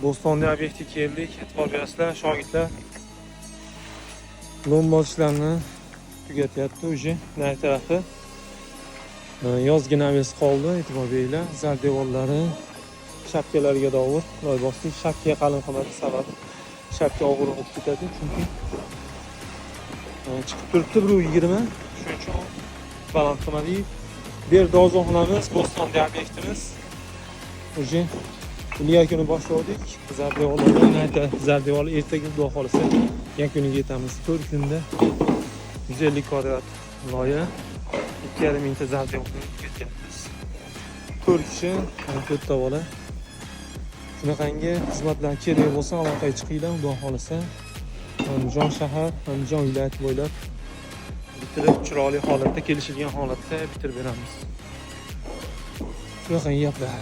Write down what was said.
Bo'stonli obyektga keldik. E'tibor berasizlar, shogirdlar lom bosishlarni tugatyapti уже. Nari tarafi yozgi навес qoldi, e'tibor beringlar. Zar devorlari shapkalarga dovur loy bosdik. Shapkaga qalin qilmadi, sababi shapka og'ir bo'lib ketadi, chunki chiqib turibdi 1,20, shuning uchun baland qilmadik. Bu yerda ozonxonamiz, Bo'stonli obyektimiz. Уже ilgari kuni boshladik. Zardevorlarni, zardevor ertaga, xudo xohlasa, yakuniga yetamiz. 4 kunda 150 kvadrat loya, 2,5 mingta zardevorni tugatyapmiz. 4 kishi, mana to'rtta bola. Shunaqangi xizmatlar kerak bo'lsa, aloqaga chiqinglar, xudo xohlasa. Andijon shahar, Andijon viloyati bo'ylab bitirib, chiroyli holatda, kelishilgan holatda bitirib beramiz. Shunaqangi gaplar.